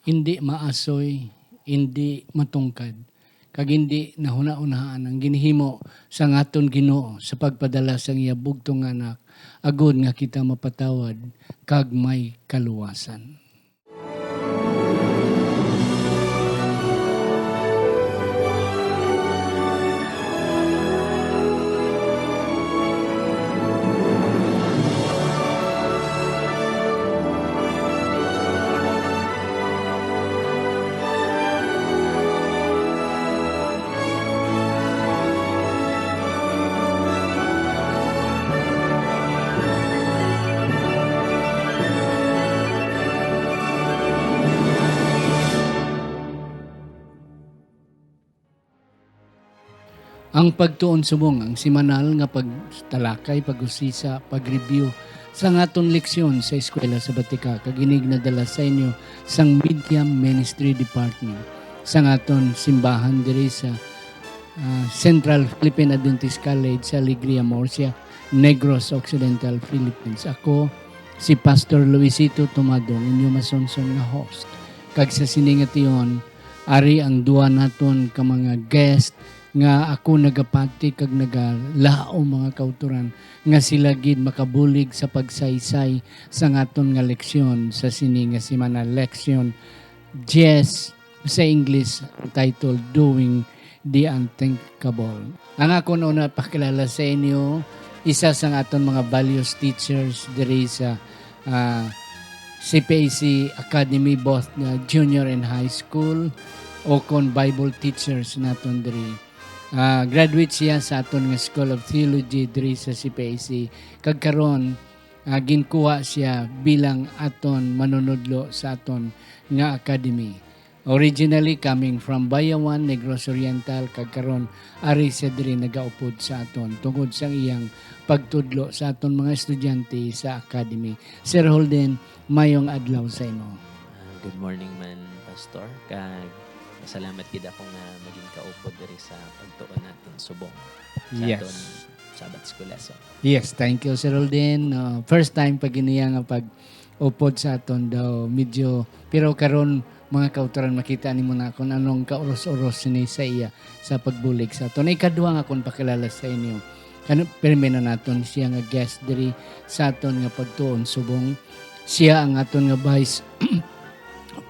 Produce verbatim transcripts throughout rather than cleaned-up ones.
indi maasoy, indi matungkad, kag indi nahunahunahan ang ginhimo sang aton Ginoo sa pagpadala sang iya bugtong nga Anak, agod nga kita mapatawad kag may kaluwasan. Ang Pagtuon Subong, ang semanal nga pagtalakay, pag-usisa, pag-review sa aton leksyon sa Eskwela Sabatika, kag ini ginadala sa inyo sang Media Ministry Department sang aton simbahan diri sa, ah, Central Philippine Adventist College sa Alegria, Murcia, Negros Occidental, Philippines. Ako si Pastor Luisito Tumadong, inyo masunson nga host. Kag sa sini nga tion, ari ang duha naton ka mga guest nga ako nagapati kag nagalaom, mga kautoran, nga sila gid makabulig sa pagsaysay sa aton nga leksyon sa sini nga semana, leksyon diyes sa English, titled Doing the Unthinkable. Ang akon una pakilala sa inyo, isa sang aton mga values teachers diri sa, ah, C P A C Academy, both na junior and high school, o kon Bible teachers naton diri. Ah, graduate siya sa aton nga School of Theology diri sa C P A C, kag karon, ah, ginkuha siya bilang aton manunudlo sa aton nga academy. Originally coming from Bayawan, Negros Oriental, kag karon ari siya diri nagaupod sa aton tungod sang iyang pagtudlo sa aton mga estudyante sa academy. Sir Holden, mayong adlaw sa imo. Ah, good morning man, Pastor, kag salamat gid ako nga maging kaupod diri sa pagtuon naton subong sa Yes. aton Sabbath School lesson. Yes, thank you, Sir Holden. Uh, first time pa gid niya nga pag-upod sa aton daw. Medyo, pero karon, mga kautoran, makita nimo na kung anong kauros-uros ni sa iya sa pagbulig sa aton. Ikadua nga akon pakilala sa inyo, kan-, pirmi na naton siya nga guest diri sa aton nga pagtuon subong. Siya ang aton nga Vice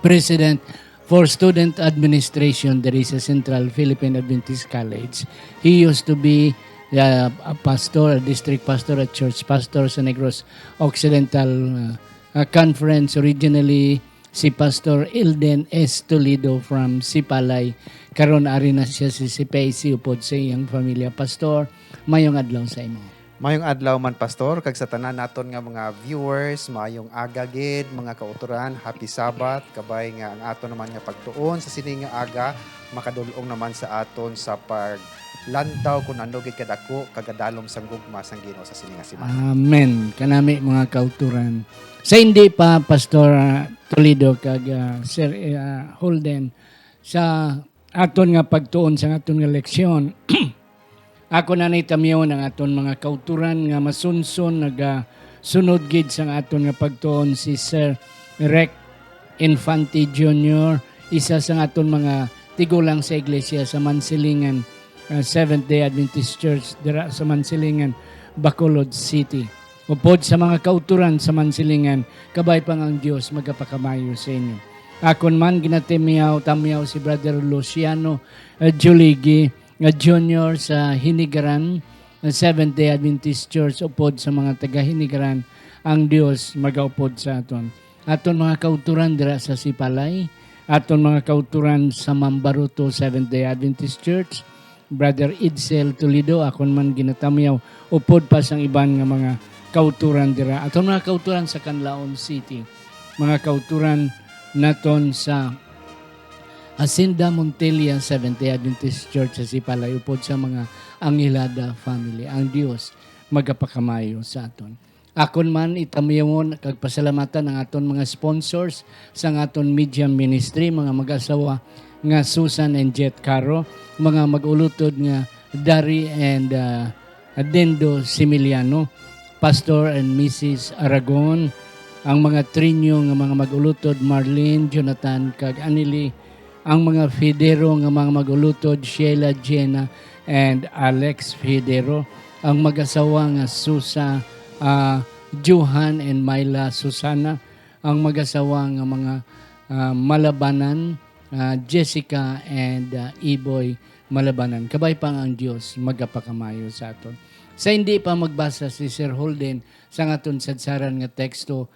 President for Student Administration diri sa Central Philippine Adventist College. He used to be, uh, a pastor, a district pastor, a church pastor sa Negros Occidental, uh, uh, Conference. Originally, si Pastor Ilden S. Toledo from Sipalay. Karon ari na siya si C P A C upod sa iyang pamilya. Pastor, mayong adlaw sa imo. Mayong adlaw man, Pastor, kag sa tanan naton nga mga viewers, mayong aga gid, mga kautoran, happy Sabbath, kabay nga ang aton naman nga pagtuon sa sini nga aga makadul-ong naman sa aton sa paglantaw kung ano gid kadako kagadalom sang gugma sang Ginoo sa sini nga semana. Amen. Kanami, mga kautoran. Sa hindi pa, Pastor, ah, Toledo kag, ah, Sir, ah, Holden, sa aton nga pagtuon sa aton nga leksyon, ako na ni tamyawon ang aton mga kautoran nga masunson, nagasunod gid sang aton nga pagtuon si Sir Rec Infante Junior, isa sang aton mga tigulang sa iglesia sa Mansilingan, ah, Seventh Day Adventist Church dira sa Mansilingan, Bacolod City. Upod sa mga kautoran sa Mansilingan, kabay pa nga ang Dios magapakamayo sa inyo. Akon man ginatamyaw, tamyaw si Brother Luciano, ah, Juligi, nga Junior sa Hinigaran, nga Seventh Day Adventist Church, upod sa mga taga Hinigaran, ang Dios magaupod sa aton. Aton mga kautoran dira sa Sipalay, aton mga kautoran sa Mambaruto Seventh Day Adventist Church, Brother Edsel Toledo, akon man ginatamyaw, upod pa sang iban nga mga kautoran dira. Aton mga kautoran sa Canlaon City, mga kautoran naton sa Hacienda Montilla Seventh Day Adventist Church sa Sipalay, upod sa mga Angelada family. Ang Dios magapakamayo sa aton. Akon man itamyawon kag pasalamatan ang aton mga sponsors sa aton media ministry, mga mag-asawa nga Susan and Jet Caro, mga mag-ulutod nga Dari and, ah, Dendo Similiano, Pastor and Missus Aragon, Ang mga Trinyo nga mga mag-ulutod, Marlene, Jonathan, kag Anili. Ang mga Fidero nga mga mag-ulutod, Sheila, Jenna, and Alex Fidero. Ang mag-asawa nga Susa, ah, Johan and Myla Susana. Ang mag-asawa nga mga, ah, Malabanan, ah, Jessica and, ah, Iboy Malabanan. Kabay pa nga ang Dios magapakamayo sa aton. Sa hindi pa magbasa si Sir Holden sa aton sadsaran nga teksto,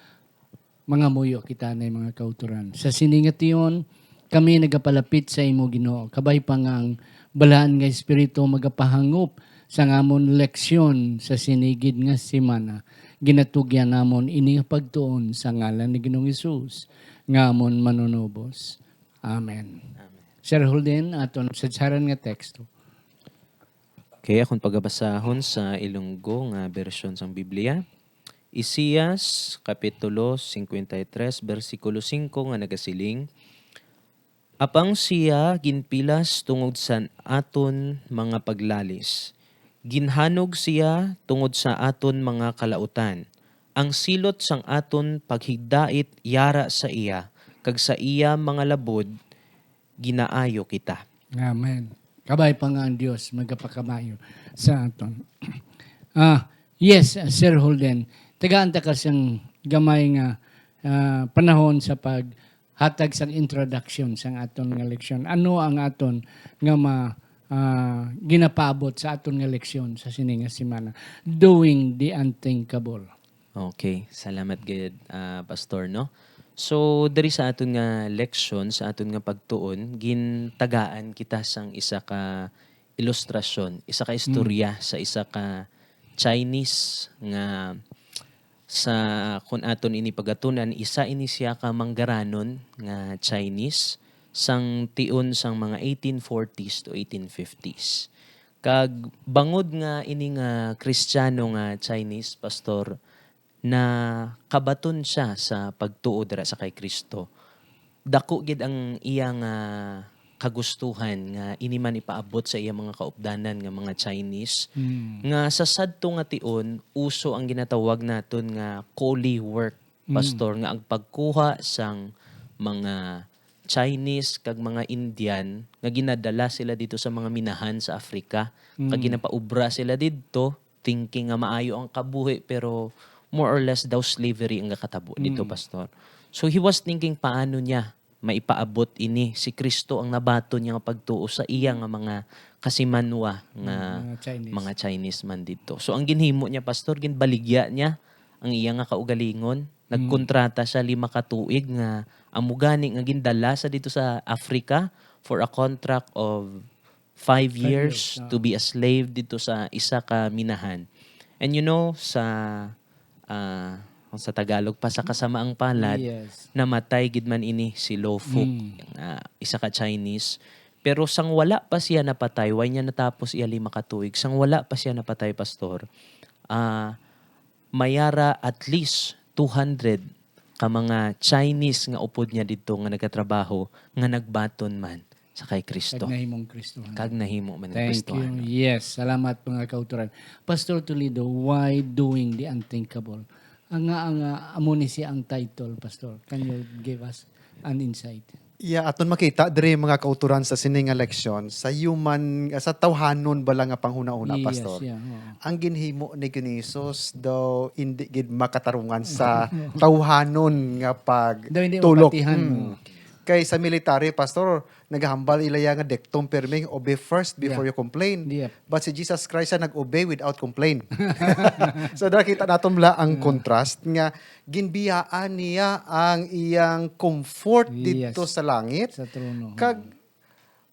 mangamuyo kita na, mga kautoran. Sa sini nga tion, kami nagapalapit sa imo, Ginoo. Kabay pa nga ang Balaan nga Espiritu magapahangop sa amon leksyon sa sini gid nga semana. Ginatugyan namon ini nga pagtuon sa ngalan ni Ginoong Hesus nga amon Manunubos. Amen. Amen. Sir Holden, aton sadsaran nga teksto. Okay, akong pagabasahon sa Ilonggo nga bersyon sang Biblia. Isaias, Kapitulo cincuenta y tres, bersikulo cinco, nga nagasiling, "Apang siya ginpilas tungod sa aton mga paglalis, ginhanog siya tungod sa aton mga kalautan. Ang silot sang aton paghigdait yara sa iya, kag sa iya mga labod ginaayo kita." Amen. Kabay pa nga ang Dios magapakamayo sa aton. Ah, yes, Sir Holden. Tagaan ta ka sang gamay nga, ah, panahon sa paghatag sang introduction sang aton nga leksyon. Ano ang aton nga ma-, ah, ginapaabot sa aton nga leksyon sa sini nga semana? Doing the unthinkable. Okay, salamat gid, ah, Pastor, no? So, diri sa aton nga leksyon, sa aton nga pagtuon, gintagaan kita sang isa ka ilustrasyon, isa ka istorya sa isa ka Chinese nga sa, kun aton ini pagatunan, isa ini siya ka manggaranon nga Chinese sang tion sang mga eighteen forties to eighteen fifties. Kag bangod nga ini nga Kristiyano nga Chinese, Pastor, nakabaton siya sa pagtuo dira sa kay Kristo, dako gid ang iya nga kagustuhan nga ini man ipaabot sa iya mga kaupdanan nga mga Chinese, Mm. nga sa sadto nga tion, uso ang ginatawag naton nga kuli work, Mm. Pastor, nga ang pagkuha sang mga Chinese kag mga Indian nga ginadala sila dito sa mga minahan sa Africa, kag Mm. ginapaubra sila didto, thinking nga maayo ang kabuhi, pero more or less daw slavery ang nakatabo dito, Mm. Pastor. So he was thinking, paano niya maipaabot ini? Si Kristo ang nabaton niya nga pagtuo sa iya nga mga kasimanwa nga Mm, mga Chinese. mga Chinese man dito. So ang ginhimo niya, Pastor, ginbaligya niya ang iya nga kaugalingon. Mm. Nagkontrata siya lima ka tuig nga amo gani nga gindala sa dito sa Africa for a contract of five Five years, years, ah. to be a slave dito sa isa ka minahan. And you know, sa, ah, kung sa Tagalog pa, sa kasamaang palad, Yes. namatay gid man ini si Lo Fook, Mm. ah, isa ka Chinese. Pero sang wala pa siya napatay, way niya natapos iya lima ka tuig, sang wala pa siya napatay, Pastor, ah, mayara at least two hundred ka mga Chinese nga upod niya didto nga nagatrabaho nga nagbaton man sa kay Kristo. Kag nahimong Kristohanon. Kag nahimo man Thank Kristohanon. you. Yes, salamat, mga kautoran. Pastor Toledo, why doing the unthinkable? Ang nga, ang nga, amo ni siya ang title, Pastor. Can you give us an insight? Yeah, aton makita diri, mga kautoran, sa sini nga leksyon, sa human, sa tawhanon bala nga panghunahuna, Yes, Pastor. yeah, oo. Ang ginhimo ni Ginoong Jesus daw hindi gid makatarungan sa tawhanon nga Daw hindi pagtulok. mapatihan, Mm. oo. Kay sa military, Pastor, nagahambal ila ya nga dictum pirmi, "Obey first before Yeah. you complain." Yep. But si Jesus Christ siya nag-obey without complain. So, nakita naton bala ang Mm. contrast nga ginbiyaan niya ang iyang comfort Yes. didto sa langit. Sa trono. Kag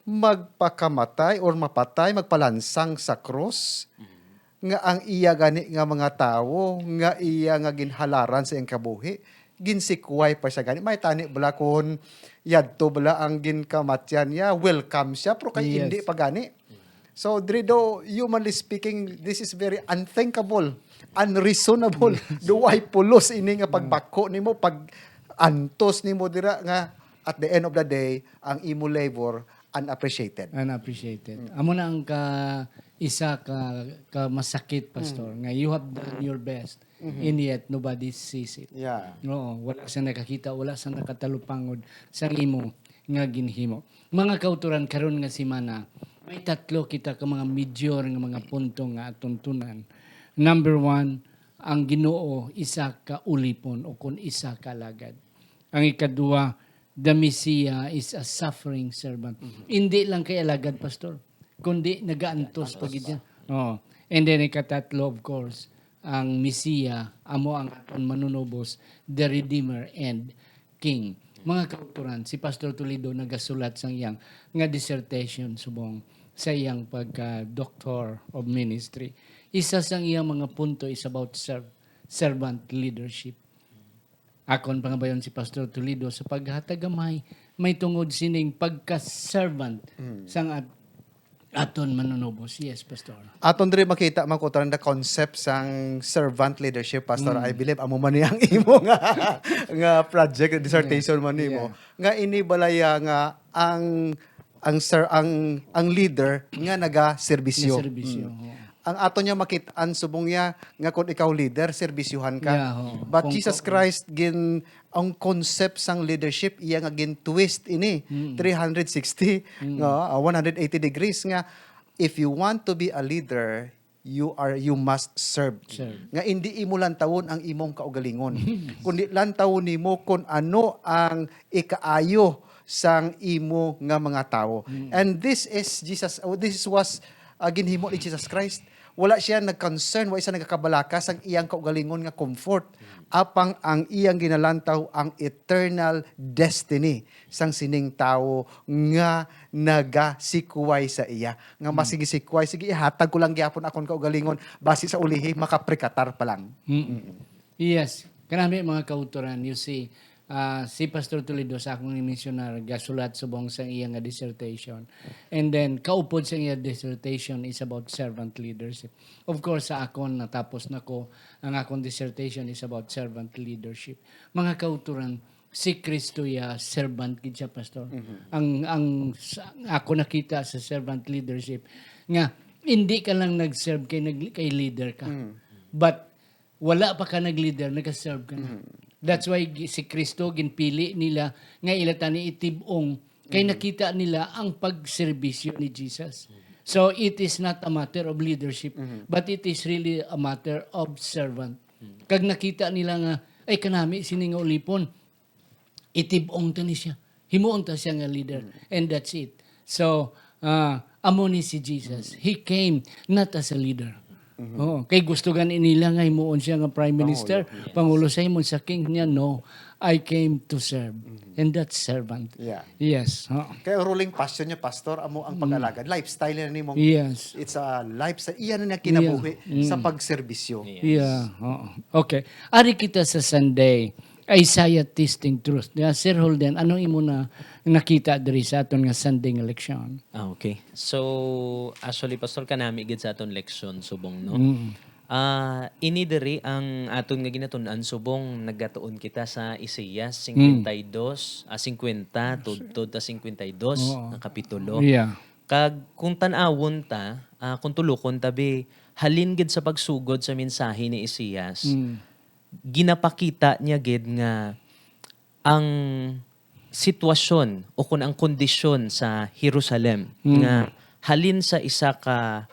magpakamatay or mapatay, magpalansang sa krus, Mm. nga ang iya gani nga mga tawo, nga iya nga ginhalaran sa iyang kabuhi, ginsikway pa siya gani. May tani bala kun yadto bala ang ginkamatyan niya, welcome siya, pero kay Yes. hindi pa gani. So, diri daw, humanly speaking, this is very unthinkable, unreasonable. Yes. Daw way pulos ini nga Mm. pagbako nimo, pag-antos nimo dira nga, at the end of the day, ang imo labor unappreciated. Unappreciated. Mm. Amo na ang ka, isa ka, ka masakit, Pastor, Mm. nga you have done your best, Mm-hmm. and yet nobody sees it. Yeah. Oo, wala sa nakakita, wala sa nakatalupangod sa imo nga ginhimo. Mga kauturan, karon nga semana, may tatlo kita ka mga major nga mga punto nga aton tunan. Number one, ang Ginoo isa ka ulipon o kon isa ka alagad. Ang ikaduha, the Messiah is a suffering servant. Mhm. Hindi lang kay alagad, Pastor, kundi nagaantos pa gid siya. Oo. And then ikatatlo, of course, ang Messiah, amo ang aton manunubos, the Redeemer and King. Mga kauturan, si Pastor Toledo nagasulat sang iyang nga dissertation subong sa iyang pagka Doctor of Ministry. Isa sang iyang mga punto is about serv-, servant leadership. Akon pangabayon si Pastor Toledo sa paghatag gamay may tungod sining pagka-servant Mm. sang at-, aton manunubos. Yes, Pastor. Aton diri makita, mga kauturan, the concept sang servant leadership, Pastor. Mm. I believe amo man ni ang imo nga, nga project, dissertation man nimo. Yeah. Nga ini balaya nga ang, ang ser-, ang, ang leader nga nagaserbisyo. Nagaserbisyo, Mm. oo. Ang ato niya makit-an subong niya nga kung ikaw leader, serbisyuhan ka. Yeah, oo. But Kung Jesus ko- Christ gin-, ang concept sang leadership, iya nga gin-twist ini, Mm. three hundred sixty, Mm. nga, ah, one hundred eighty degrees nga, if you want to be a leader, you are, you must serve. Serve. Nga hindi imo lantawon ang imong kaugalingon, kundi lantawon nimo kung ano ang ikaayo sang imo nga mga tawo. Mm. And this is Jesus, oh, this is was, ah, ginhimo ni Jesus Christ. Wala siya nag-concern, wala siya nagakabalaka sang iyang kaugalingon nga comfort. Mm. Apang ang iyang ginalantaw ang eternal destiny sang sining tawo nga nagasikway sa iya. Nga mas Mm. sige sikway, sige, ihatag ko lang gyapon akon kaugalingon, basi sa ulihi, makaprikatar pa lang. Mm. Mm. Yes. Kanami, mga kauturan, you see, ah, si Pastor Toledo sa akong mensionar, gasulat subong sa iya nga dissertation. And then, kaupod sa iya dissertation is about servant leadership. Of course, sa akon, natapos na ko, ang akong dissertation is about servant leadership. Mga kauturan, si Kristo ya, servant gid siya, Pastor. Mhm. Ang, ang, sa, ako nakita sa servant leadership, nga hindi ka lang nag-serve kay, nag-, kay leader ka. Mm. But wala pa ka nag-leader, nag-serve ka na. Mm. That's why gi-, si Kristo ginpili nila nga ila tani itib-ong kay Mm. nakita nila ang pagserbisyo ni Jesus. So, it is not a matter of leadership, Mm. but it is really a matter of servant. Mm. Kag nakita nila nga, "Ay, kanami sini nga ulipon, itib-ong ta ni siya. Himuon ta siya nga leader." Mm. And that's it. So, ah, amo ni si Jesus. Mm. He came not as a leader. Mhm. Oo, kay gusto gani nila nga himuon siya nga prime Pangulo. Minister, Yes. pangulo sa himuon sa king niya. No, I came to serve. Mhm. And that's servant. Yeah. Yes. Oo. Kay ang ruling passion niya, Pastor, amo ang Mm. pag-alagad. Lifestyle na nimo. Yes. It's a lifestyle. Iya na niya kinabuhi Yeah. Mm. sa pagserbisyo. Yes. Yeah. Oo. Okay. Ari kita sa Sunday. Isaiah Testing Truth. Yeah, Sir Holden, anong imo na nakita diri sa aton nga Sunday nga leksyon? Ah, okay. So, actually, Pastor, kanami gid sa aton leksyon subong, no? Mm. Ah, ini diri ang aton nga ginatun-an subong nagatuon kita sa Isaias Mm. singkwenta y dos, ah, singkwenta, tudtod ta singkwenta y dos Oo. nga kapitulo. Yeah. Kag kung tan-awon ta, ah, kung tulokon ta, bi, halin gid sa pagsugod sa mensahe ni Isaias, Mm. ginapakita niya gid nga ang sitwasyon o kun ang kondisyon sa Jerusalem Mm. nga halin sa isa ka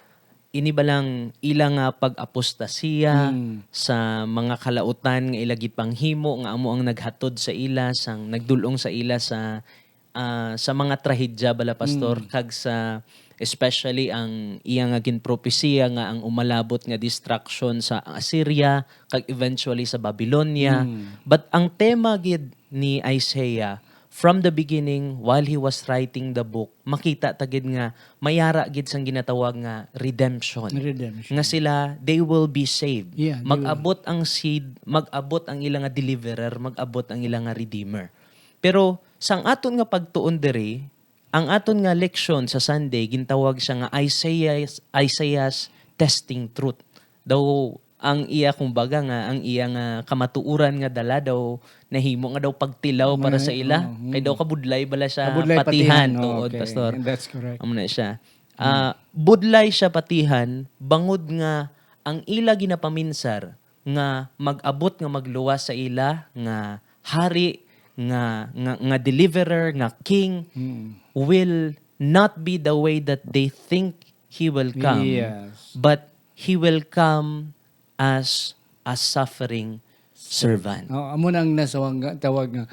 ini ba lang ila nga pag-apostasya Mm. sa mga kalautan nga ila gipanghimo nga amo ang naghatod sa ila sang nagdul-ong sa ila sa, ah, sa mga trahedya bala, Pastor, Mm. kag sa especially ang iya nga ginpropesiya nga ang umalabot nga destruction sa Assyria kag eventually sa Babylonia. Mm. But ang tema gid ni Isaiah, from the beginning, while he was writing the book, makita ta gid nga may ara gid sang ginatawag nga redemption. Redemption. Nga sila, they will be saved. Yeah, they will. Mag-abot ang seed, mag-abot ang ila nga deliverer, mag-abot ang ila nga redeemer. Pero sang aton nga pagtuon diri, ang aton nga leksyon sa Sunday, gintawag siya nga Isaiah's, Isaiah's testing truth. Daw, ang iya, kumbaga nga, ang iya nga kamatuoran nga dala daw, nahimo nga daw pagtilaw para Nga, sa ila. oo, mm. Kay daw kabudlay bala siya Kabudlay patihan, patihan, oh, tuod, okay. Pastor. That's correct. Amo na siya. Mm. Ah, budlay siya patihan, bangod nga ang ila ginapaminsar nga mag-abot nga magluwas sa ila nga hari, nga, nga, nga deliverer, nga king, Mm. will not be the way that they think he will come, Yes. but he will come as a suffering servant. Oh, amo na ang nasawang nga, tawag nga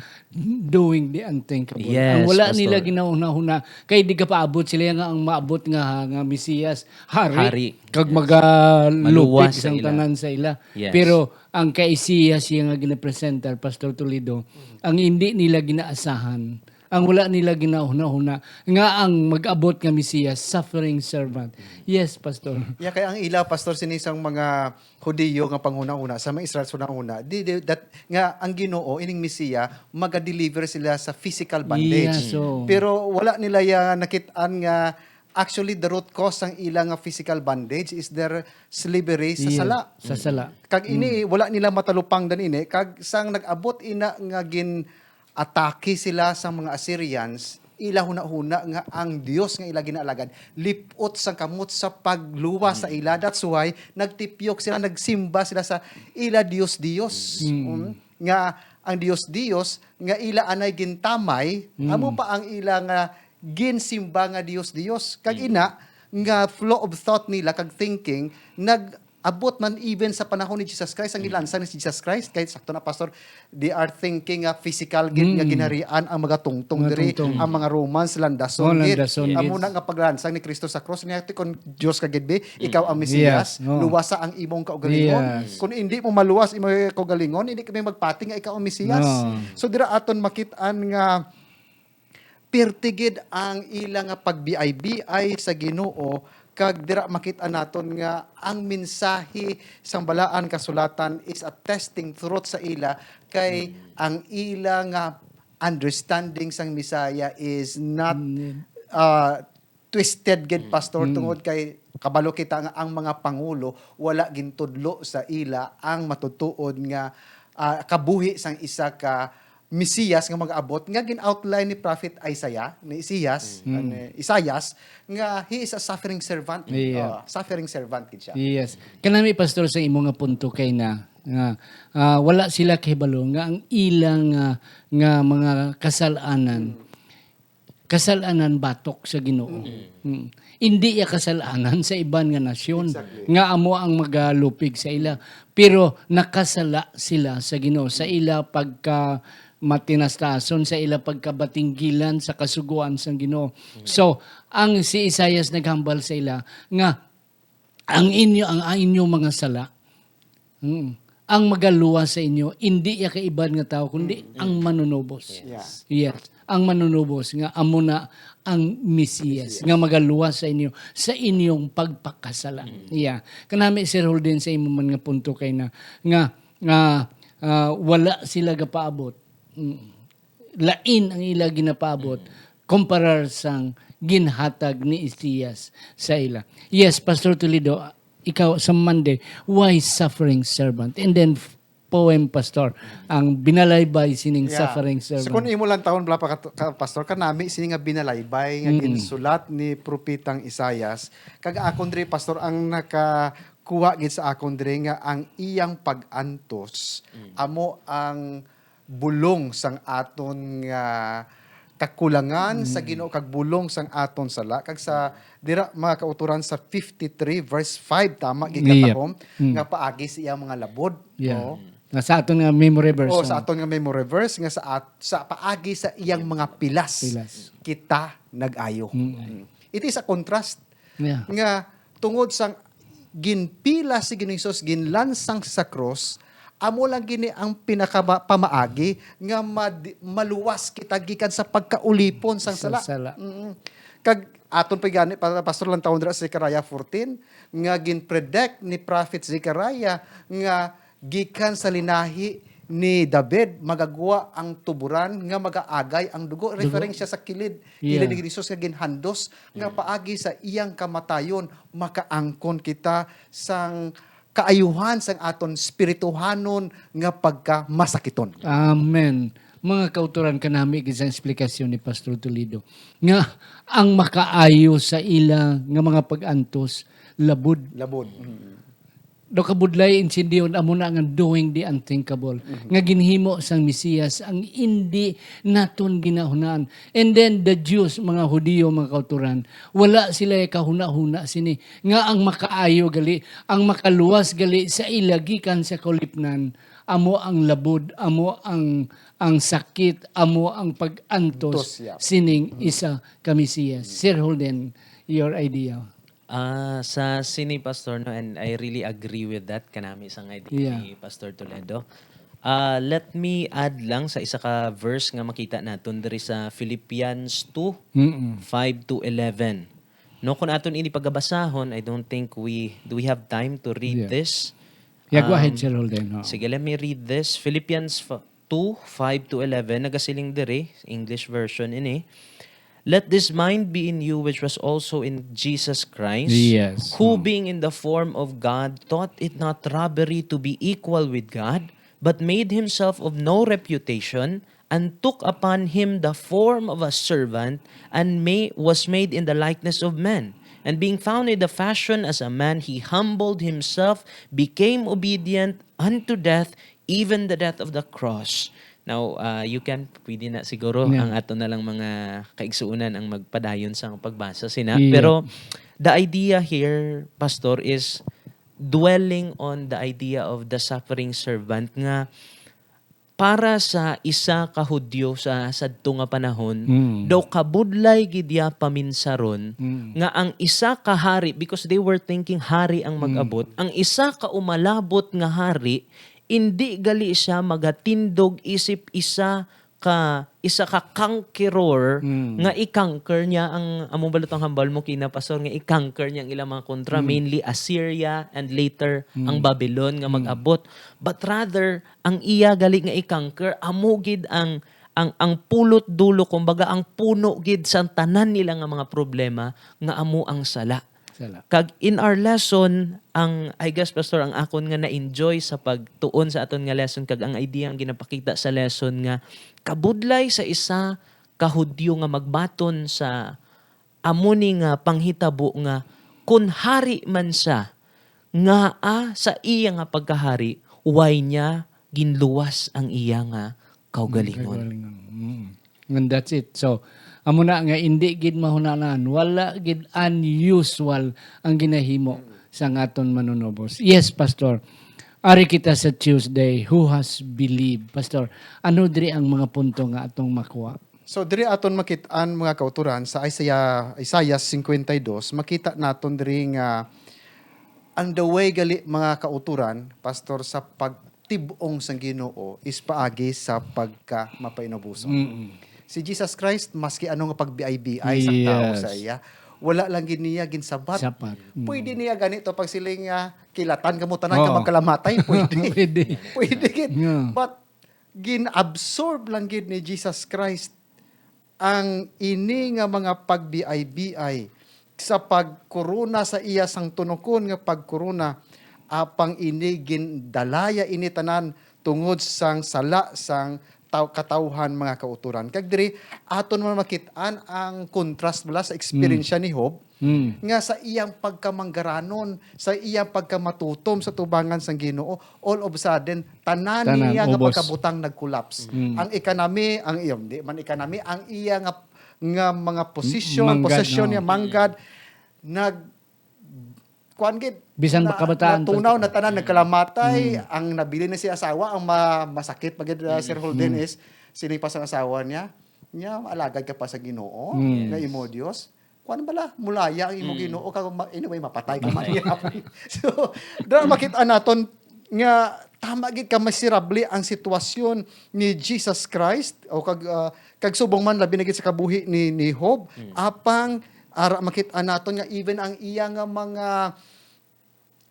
doing the unthinkable. Yes, Ang wala Pastor. nila ginahuna-huna, kay di ka paabot sila nga ang maabot nga, nga Mesiyas, hari, Hari. kag Yes. magalupig Maluwas sa sa ila. tanan sa ila. Yes. Pero ang kay Isaias siya nga ginapresentar, Pastor Toledo, ang hindi nila ginaasahan, ang wala nila ginahuna-huna, nga ang mag-abot nga Mesiyas, suffering servant. Yes, Pastor. Ya, kay ang ila, Pastor, sini sang mga Hudiyo nga panghunahuna, sa mga Israel sa hunahuna, di, di, that, nga ang Ginoo, ining Mesiya, maga-deliver sila sa physical bondage. Yeah, so Pero wala nila ya nakit-an nga, actually, the root cause sang ila nga physical bondage is their slavery sa Yeah, sala. sa sala. Kag ini, Mm. wala nila matalupangdan ini, kag sang nag-abot ina nga gin-atake sila sa mga Assyrians, ila hunahuna nga ang Dios nga ila ginaalagad lip-ot sang kamot sa pagluwas sa Mm. ila. That's why nagtipyok sila, nagsimba sila sa ila Dios-Dios. Mm. Um, nga ang Dios-Dios nga ila anay gintamay, Mm. amo pa ang ila nga ginsimba nga Dios-Dios. Kag Mm. ina, nga flow of thought nila, kag thinking, nag-abot man even sa panahon ni Jesus Christ, ang Mm. gilansang ni Jesus Christ, kay sakto na, Pastor, they are thinking nga physical gid nga Mm. ginharian ang magatungtong diri, Magatungtong. ang mga Romans, landason Oh, gid. landason Amo gid. na nga paglansang ni Cristo sa cross, niya, "Kon Dios ka gid, be, ikaw ang Mm. Mesias, Yes, oh. luwasa ang imong kaugalingon. Yes. Kung hindi mo maluwas imong kaugalingon, hindi kami magpati nga ikaw ang Mesias." No. So, dira aton makit-an nga pirti gid ang ila nga pagbiay-biay sa Ginoo, kag dira makit-an naton nga ang mensahe sang Balaan Kasulatan is a testing truth sa ila, kay Mm. ang ila nga understanding sang Messiah is not, Mm. uh, twisted gid, Mm. Pastor, Mm. tungod kay kabalo kita nga ang mga pangulo wala gintudlo sa ila ang matutuod nga, ah, kabuhi sang isa ka Mesiyas nga mag-abot nga gin-outline ni Prophet Isaiah, ni Isaias, Mm. ni Isaias, nga he is a suffering servant. Yeah. Oh, suffering servant gid siya. Yes. Kanami, Pastor, sa imo nga punto kay na, nga, ah, wala sila kahibalo nga ang ilang, ah, nga mga kasal-anan, Mm. kasal-anan batok sa Ginoo. Mm. Mm. Indi iya kasal-anan sa iban nga nasyon Exactly. nga amo ang magalupig sa ila. Pero nakasala sila sa Ginoo, sa ila pagka matinastason, sa ila pagkabatinggilan sa kasugoan sang Ginoo. Mm. So, ang si Isaias naghambal sa ila nga ang inyo, ang, ang inyong mga sala, mm, ang magaluwas sa inyo, indi iya kaiban nga tawo, kundi Mm, ang mm. Manunubos. Yeah. Yes. Ang Manunubos nga amo na ang Mesiyas, Mesiyas. nga magaluwas sa inyo sa inyong pagpakasala. Mm. Yeah. Kanami, Sir Holden, sa imo man nga punto kay na, nga, nga, ah, wala sila gapaabot. Mm. Lain ang ila ginapaabot Mm. kumparar sang ginhatag ni Isaias sa ila. Yes, Pastor Toledo, ikaw sa Monday, why suffering servant? And then, f-, poem, Pastor, ang binalaybay sining Yeah. suffering So, servant. kung imo lang taon, bala pa ka, ka, Pastor, kanami sini nga binalaybay nga Mm. ginsulat ni Propetang Isaias. Kag akon diri, Pastor, ang nakakuha gid sa akon diri nga ang iyang pag-antos Mm. amo ang bulong sang aton nga kakulangan sa Mm. Ginoo kag bulong sang aton sala. Kag sa dira, mga kautoran, sa fifty-three verse five, tama, Yep. gikatahom, Mm. nga paagi sa iyang mga labod. Yeah. Oo. Nga sa aton nga memory verse, Oh, sa oh. aton nga memory verse, nga sa at-, sa paagi sa iyang mga pilas, Pilas. kita nag-ayo. Mm. Mm. It is a contrast Yeah. nga tungod sang ginpilas si Ginoong Hesus, ginlansang sa krus, amo lang gini ang pinaka pamaagi nga mad-, maluwas kita gikan sa pagkaulipon sang Sa sala. sala. Mm. Kag aton pa gani, pa-, Pastor, lang taon dira sa Zechariah fourteen, nga gin-predict ni Prophet Zechariah nga gikan sa linahi ni David, magagwa ang tuburan nga magaagay ang dugo. Dugo. Reference siya sa kilid, Yeah. kilid ni Jesus nga ginhandos, nga Yeah. paagi sa iyang kamatayon, makaangkon kita sang kaayuhan sang aton spirituhanon nga pagkamasakiton. Amen. Mga kauturan, kanami gid sa eksplikasyon ni Pastor Toledo nga ang makaayo sa ila nga mga pag-antos labod. Labod. Mm. Daw kabudlay, intindiyon, amo na nga doing the unthinkable, nga ginhimo sang Mesiyas ang indi naton ginahunaan. And then the Jews, mga Hudiyo, mga kauturan, wala sila kahuna-huna sini nga ang makaayo gali, ang makaluwas gali sa ila gikan sa kaulipnan, amo ang labod, amo ang ang sakit, amo ang pag-antos Antos, yeah. sining isa ka Mesiyas. Sir Holden, your idea. Ah, sa sini, Pastor, no, and I really agree with that, kanami sang idea Yeah. ni Pastor Toledo. Ah, let me add lang sa isa ka verse nga makita naton diri sa Philippians two, Mm-mm. five to eleven. No, kung aton ini pagabasahon, I don't think we, do we have time to read Yeah. this? Yeah, go ahead, Um, Sir Holden. Oo. Sige, let me read this. Philippians f- two, five to eleven. Nagasiling diri, English version ini. Let this mind be in you, which was also in Jesus Christ, Yes. who, Mm. being in the form of God, thought it not robbery to be equal with God, but made himself of no reputation, and took upon him the form of a servant, and ma- was made in the likeness of men. And being found in the fashion as a man, he humbled himself, became obedient unto death, even the death of the cross. Now, uh, you can, pwede na siguro, Yeah. ang ato na lang mga kaigsuunan ang magpadayon sa pagbasa sina. Yeah. Pero the idea here, Pastor, is dwelling on the idea of the suffering servant nga para sa isa ka Hudyo sa sadto nga panahon, Mm. daw kabudlay gid ya paminsaron Mm. nga ang isa ka hari, because they were thinking hari ang mag-abot, ang isa ka umalabot nga hari, indi gali siya magatindog isip isa ka isa ka conqueror Mm. nga i-conquer niya ang among balutang hambal mo kina, Pastor, nga i-conquer niya ang ilang mga kontra, mainly Assyria and later ang Babylon nga mag-abot. But rather, ang iya gali nga i-conquer, amo gid ang ang ang pulot dulo, kumbaga ang puno gid sa tanan nila nga mga problema nga amo ang sala. Sala. Kag in our lesson, ang, I guess, Pastor, ang akon nga na-enjoy sa pagtuon sa aton nga lesson, kag ang idea ang ginapakita sa lesson nga kabudlay sa isa ka Hudyo nga magbaton sa amo ni nga panghitabo nga kun hari man siya, ngaa sa iya nga pagkahari, way niya ginluwas ang iya nga kaugalingon. Kaugalingon. Mm. And that's it. So, amo na nga, hindi gid mahunanan, wala gid unusual ang ginahimo sa aton manunubos. Yes, Pastor. Ari kita sa Tuesday, who has believed? Pastor, ano diri ang mga punto nga atong makuha? So, diri aton makit-an, mga kauturan, sa Isaiah, Isaiah fifty-two, makita naton diri nga ang the way gali, mga kauturan, Pastor, sa pagtib-ong sang Ginoo is paagi sa pagkamapainuboson. Mm-mm. Si Jesus Christ, maski ano nga pagbiay-biay sa tao Yes. sa iya, wala lang gid niya ginsabat. Sapat. Mm. Pwede niya ganito pagsiling nga, "Kilatan kamo tanan ka Oo. magkalamatay." Pwede. Pwede. Pwede gid. Yeah. But gin-absorb lang gid ni Jesus Christ ang ini nga mga pagbiay-biay sa pagkorona sa iya sang tunokon nga pagkorona, apang ini gindalaya ini tanan tungod sang sala sang taw-, katawhan, mga kauturan. Kag diri, aton man makit-an ang contrast bala sa eksperyensya ni Job, Mm. nga sa iyang pagkamanggaranon, sa iyang pagkamatutom sa tubangan sang Ginoo, all of a sudden, tanan, Tanan, niya nga ubos. pagkabutang nag-collapse. Mm. Ang economy, ang iya, di man economy, ang iya nga, nga mga position, Manggad, possession no? niya, manggad, nag, kuan gid, Bisan na, kabataan, natunaw to. Na tanan, nagkalamatay, Mm. ang nabilin na si asawa, ang ma-, masakit pa gid, uh, Sir Holden, Mm. is sini pa sang asawa niya, niya, "Alagad ka pa sa Ginoo, Mm. nga imo Dios. Kuan bala, mulaya ang imo Mm. Ginoo, kag ma-, anyway, mapatay ka man." So, dara makit-an naton nga tama gid ka miserable ang sitwasyon ni Jesus Christ, o kag, ah, kag subong man labi na gid sa kabuhi ni, ni Job, Mm. apang ara makit-an naton nga even ang iya nga mga,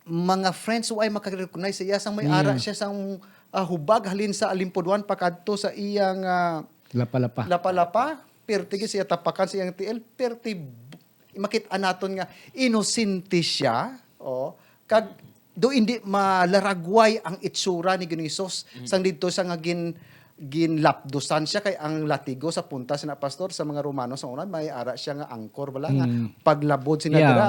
mga friends, way makarecognize sa iya, sang may ara Yeah. siya sang, ah, hubag halin sa alimpudwan pakadto sa iyang, ah, Lapa-lapa. Lapa-lapa, perti gid siya tapakan sa iyang tiil, perti b-, makit-an naton nga inosente siya, oh, kag do hindi malaragway ang itsura ni Ginoong Hesus. Mm. Sang didto sa nga gin-, ginlapdusan siya, kay ang latigo sa punta sina, Pastor, sa mga Romano sa una, may ara siya nga angkor bala nga Mm. paglabod sina Yeah. dira,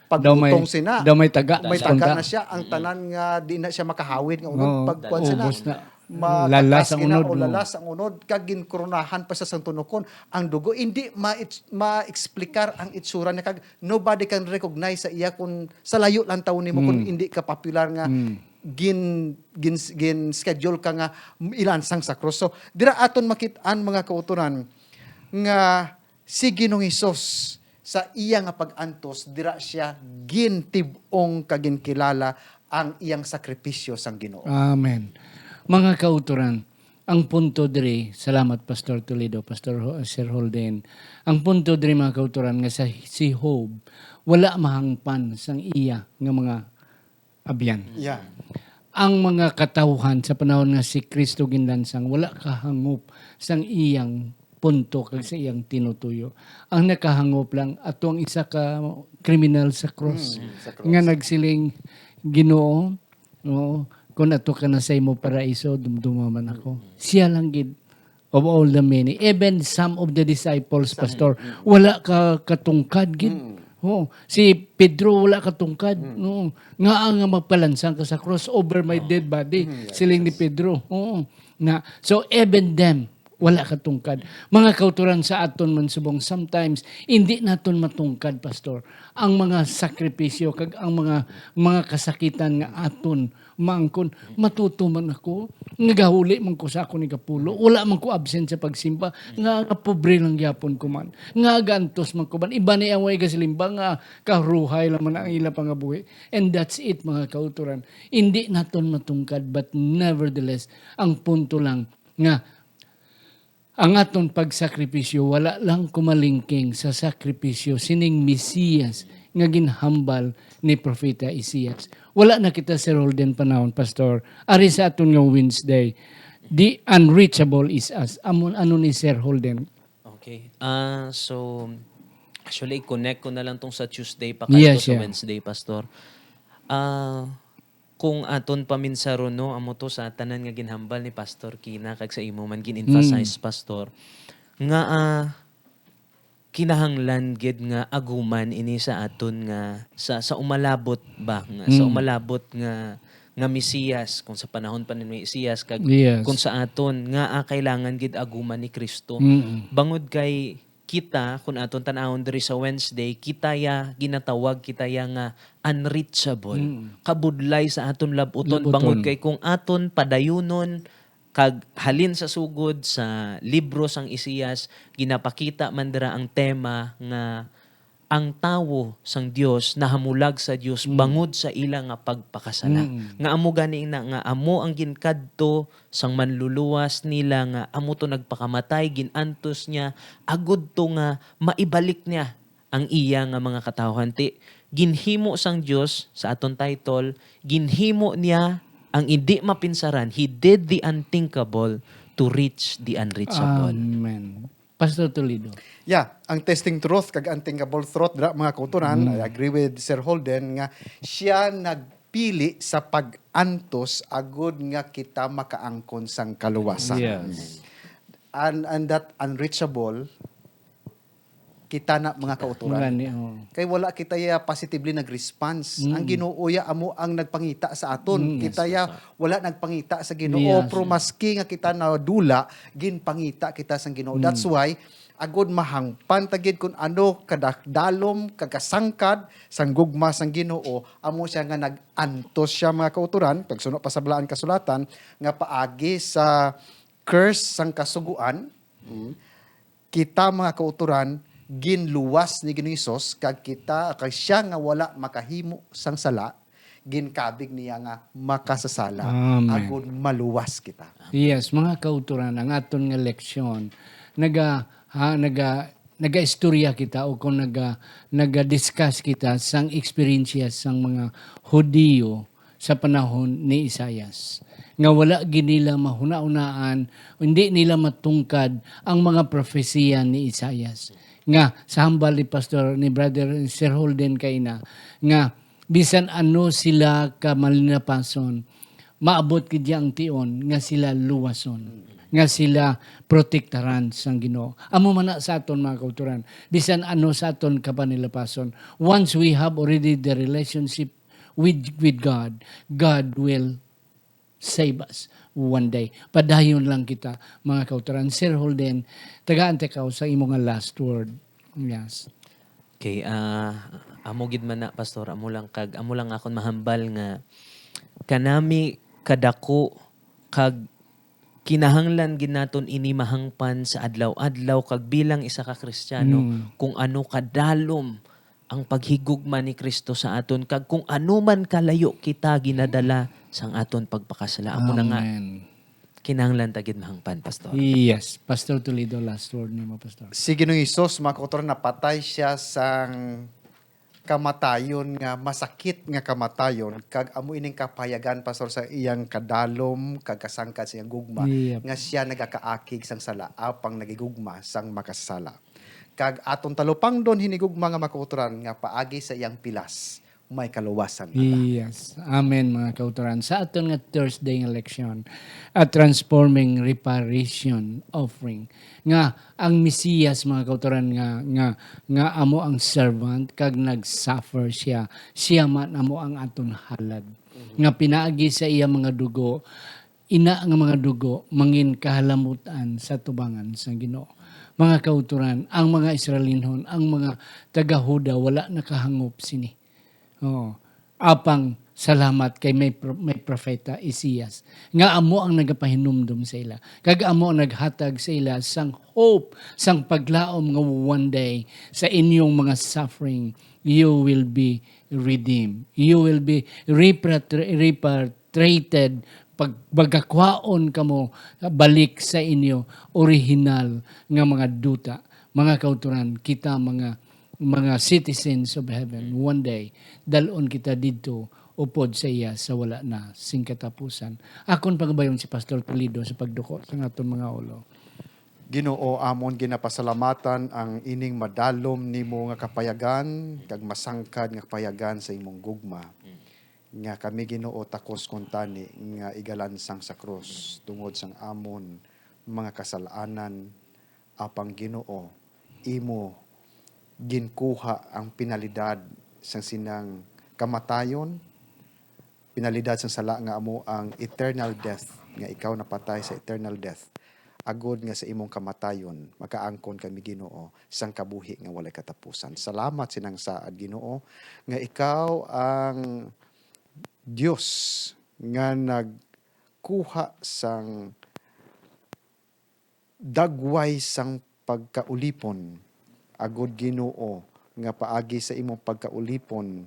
Daw may, pagutong sina, daw may taga may sa taga punta. na siya, ang Mm. tanan nga di na siya makahawid nga unod, Oo, pagkuan sina, ubos na. makatas Lalas ang gina unod o mo. lalas ang unod, kag ginkoronahan pa sa Santo Nukon. Ang dugo, hindi ma-, ma-explicar ang itsura niya, kag nobody can recognize sa iya kung sa layo lang tawo nimo kung Mm. hindi ka popular nga Mm. gin-, gin-, gin-schedule ka nga ilansang sa krus. So, dira aton makit-an, mga kautoran, nga si Ginoong Hesus sa iya nga pag-antos, dira siya gintib-ong kag ginkilala ang iyang sakripisyo sang Ginoo. Amen. Mga kautoran, ang punto diri, salamat Pastor Toledo, Pastor Ho-, Sir Holden. Ang punto diri, mga kautoran, nga sa, si Job wala mahangpan sang iya nga mga abyan. Yeah. Ang mga katawhan sa panahon nga si Kristo ginlansang, wala kahangop sang iyang punto kag sa iyang tinutuyo. Ang nakahangop lang ato ang isa ka kriminal sa krus Mm, sa krus. nga nagsiling, "Ginoo, oo, kung ato ka na sa imo paraiso, dumduma man ako." Mm. Siya lang gid of all the many. Even some of the disciples, Some, Pastor, mm. wala ka katungkad gid. Mm. Oo. Si Pedro wala katungkad. Mm. Oo. Nga nga magpalansang ka sa cross over my Oh. dead body, Mm, yeah, siling ni Jesus. Pedro. Oo. Na, so even them, wala katungkad. Mga kautoran sa aton man subong, sometimes, hindi naton matungkad, Pastor, ang mga sakripisyo kag ang mga, mga kasakitan nga aton maangkon, matuto man ako, nagahuli man ko sa akon igapulo, wala man ko absent sa pagsimba, nga, nga pobre lang gyapon ko man, nga gaantos man ko man. Iba ni ang way gasilimba nga karuhay lang man ang ila pangabuhi. And that's it, mga kautoran. Hindi naton matungkad, but nevertheless, ang punto lang nga ang aton pagsakripisyo wala lang kumalingking sa sakripisyo sining Mesiyas nga ginhambal ni Propeta Isaias. Wala na kita, Sir Holden, panahon, Pastor. Ari sa aton nga Wednesday, the unreachable is us. Amo, ano ni Sir Holden? Okay. Ah, so, actually, i-connect ko na lang tong sa Tuesday pa Yes, kadto sa yeah. Wednesday, Pastor. Ah, kung aton paminsaron, no, amo to sa tanan nga ginhambal ni Pastor Kina kag sa imo man gin-emphasize, Mm. Pastor, nga, ah, kinahanglan gid nga aguman ini sa aton nga, sa, sa umalabot ba, nga sa Mm. umalabot nga, nga Mesiyas, kung sa panahon pa ni Mesiyas, kag Yes. kung sa aton nga, ah, kailangan gid aguman ni Kristo. Mm. Bangod kay kita, kung aton tan-awon diri sa Wednesday, kita ya ginatawag, kita ya nga unreachable. Mm. Kabudlay sa aton lab-uton, Lab-uton. bangod kay kung aton padayunon kag halin sa sugod sa libro sang Isaias, ginapakita man dira ang tema nga ang tawo sang Dios nahamulag sa Dios Mm. bangod sa ila nga pagpakasala. Mm. Nga amo gani na nga amo ang ginkadto sang manluluwas nila nga amo to nagpakamatay, gin-antos niya, agud to nga maibalik niya ang iya nga mga katawhan. Ti, ginhimo sang Dios sa aton title, ginhimo niya ang indi mapinsaran. He did the unthinkable to reach the unreachable. Amen. Pastor Toledo. Yeah, ang testing truth kag unthinkable truth, dira, mga kautoran, Mm. I agree with Sir Holden nga siya nagpili sa pag-antos agud nga kita makaangkon sang kaluwasan. Yes. And, and that unreachable, kita na, mga kautoran. Gani, oh. Kay wala kita ya positively nag-response. Mm. Ang Ginoo ya amo ang nagpangita sa aton. Mm. Kita Yes, ya sir. wala nagpangita sa Ginoo. Yes. Pero maski nga kita nadula, ginpangita kita sang Ginoo. Mm. That's why, agud mahangpan ta gid kun ano kadalom, kag kasangkad sang gugma sang Ginoo, amo siya nga nag-antos siya, mga kautoran, pagsuno pa sa Balaan Kasulatan, nga paagi sa curse sang Kasugoan, mm, kita, mga kautoran, ginluwas ni Ginoong Hesus, kag kita, kag siya nga wala makahimo sang sala, ginkabig niya nga makasasala, Amen. agud maluwas kita. Yes, mga kautoran, ang aton nga leksyon, naga-, ha, naga-, nagaistorya kita o kung naga-, naga-discuss kita sang eksperyensya sang mga Hudiyo sa panahon ni Isaias, nga wala gid nila mahuna-hunaan, hindi nila matungkad ang mga propesiya ni Isaias. Nga, sa hambal ni Pastor, ni Brother Sir Holden kaina, nga Bisan ano sila ka malinapason, maabot gid ang tion nga sila luwason, nga sila protektaran sang Ginoo. Amo man na sa aton, mga kauturan, bisan ano sa aton ka panilapason, once we have already the relationship with, with God, God will save us one day. Padayon lang kita, mga kauturan. Sir Holden, tagaan ta ikaw sa imo nga last word. Yes. Okay, ah, amo gid man na, Pastor, amo lang kag amo lang akon mahambal nga kanami kadako kag kinahanglan gid naton ini mahangpan sa adlaw-adlaw kag bilang isa ka Kristiyano, Mm. kung ano kadalom ang paghigugma ni Kristo sa aton kag kung ano man kalayo kita ginadala sang aton pagpakasala. Amo na nga, Amen. kinahanglan ta gid mahangpan, Pastor. Yes. Pastor Toledo, last word nimo, Pastor. Si Ginoong Hesus, mga kauturan, napatay siya sang kamatayon nga masakit nga kamatayon, kag amo ining kapayagan, Pastor, sa iyang kadalom kag kasangkad sa iyang gugma, Yep. nga siya nagakaakig sang sala apang nagigugma sang makasasala. Kag aton talupangdon hinigugma nga makauturan nga paagi sa iyang pilas may kaluwasan na ta. Yes. Amen, mga kauturan. Sa aton nga Thursday nga leksyon, a transforming reparation offering, nga ang Mesiyas, mga kauturan, nga, nga, nga amo ang servant, kag nag-suffer siya, siya man amo ang aton halad. Nga pinaagi sa iya mga dugo, ina nga mga dugo, mangin kahalamutan sa tubangan sang Ginoo. Mga kauturan, ang mga Israelinhon, ang mga taga-Huda, wala nakahangop sini. Oo. Apang salamat kay may pro-, may propeta Isaias nga amo ang nagapahinumdom sa ila, kag amo ang naghatag sa ila sang hope, sang paglaom nga one day sa inyong mga suffering you will be redeemed. You will be repatri-, repatriated, pag, magakwaon kamo balik sa inyo original nga mga duta. Mga kauturan, kita mga mga citizens of heaven, one day, dal-on kita didto upod sa iya sa wala na sing katapusan. Akon pagabayon si Pastor Toledo sa pagduko sa aton mga ulo. Ginoo, amon ginapasalamatan ang ining madalom nimo nga kapayagan kag masangkad nga kapayagan sa imong gugma, nga kami, Ginoo, takos kuntani nga igalansang sa krus tungod sang amon mga kasalanan, apang, Ginoo, imo ginkuha ang penalidad sang sinang kamatayon, penalidad sang sala nga amo ang eternal death, nga ikaw napatay sa eternal death, agod nga sa imong kamatayon makaangkon kami, Ginoo, sang kabuhi nga walay katapusan. Salamat sinang saad, Ginoo, nga ikaw ang Dios nga nagkuha sang dagway sang pagkaulipon, agod, Ginoo, nga paagi sa imong pagkaulipon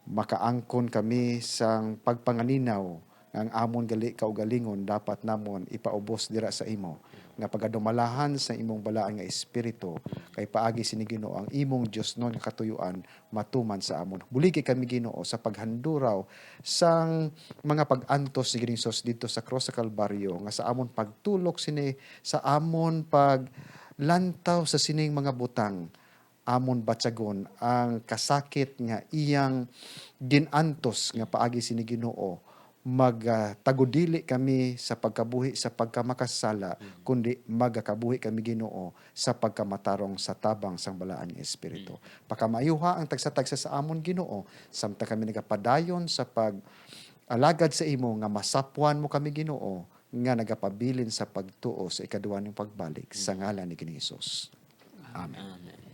makaangkon kami sang pagpangalinaw nga ang amon gali kaugalingon dapat namon ipaubos dira sa imo, nga pagadumalahan sa imong balaan nga Espiritu, kay paagi sini, Ginoo, ang imong diosnon nga katuyoan matuman sa amon. Buligi kami, Ginoo, sa paghanduraw sang mga pag-antos ni Ginoong Hesus didto sa krus sa Kalbaryo, nga sa amon pagtulok sini, sa amon paglantaw sa sining mga butang, amon batyagon ang kasakit nga iyang gin-antos, nga paagi sini, Ginoo, magtagudili kami sa pagkabuhi sa pagkamakasala, kundi magakabuhi kami, Ginoo, sa pagkamatarong sa tabang sang Balaan nga Espiritu. Pakamaayuha ang tagsa-tagsa sa amon, Ginoo, samtang kami nagapadayon sa pag-alagad sa imo, nga masapwan mo kami, Ginoo, nga nagapabilin sa pagtuo sa ikaduha nimo pagbalik, sa ngalan ni Ginoong Hesus. Amen. Amen.